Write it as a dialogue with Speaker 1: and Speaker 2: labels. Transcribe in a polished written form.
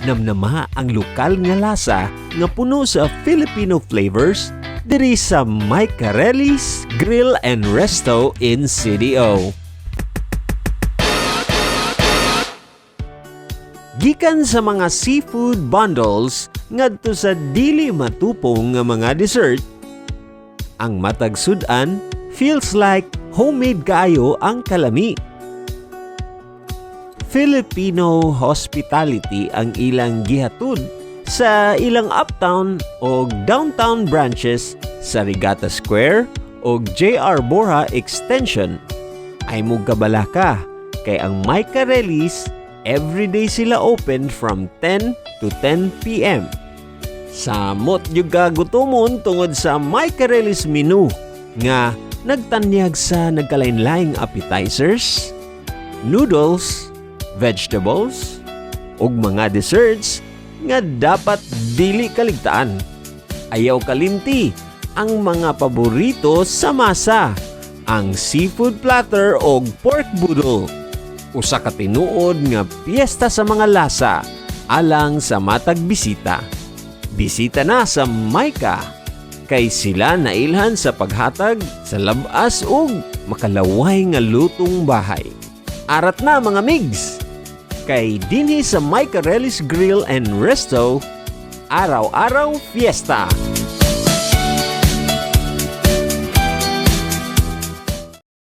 Speaker 1: Namnama ang lokal nga lasa nga puno sa Filipino flavors diri sa Maicarelli's Grill and Resto in CDO. Gikan sa mga seafood bundles ngadto sa dili matupong nga mga dessert, ang matag sudan feels like homemade kaayo ang kalami. Filipino hospitality ang ilang gihatod sa ilang uptown o downtown branches sa Regatta Square o JR Borja Extension. Ay mo kabalaka kay ang Maicarelli's, everyday sila open from 10 to 10 p.m. Samot yung kagutomon tungod sa Maicarelli's menu nga nagtanyag sa nagkalain-laing appetizers, noodles, vegetables, ug mga desserts nga dapat dili kaligtaan. Ayaw kalimti ang mga paborito sa masa, ang seafood platter og pork boodle. Usa ka tinuod nga piyesta sa mga lasa alang sa matag bisita. Bisita na sa Maica kay sila nailhan sa paghatag sa labas ug makalaway nga lutong bahay. Arat na, mga migs! Kay dinhi sa Maicarelli's Grill and Resto, araw-araw fiesta!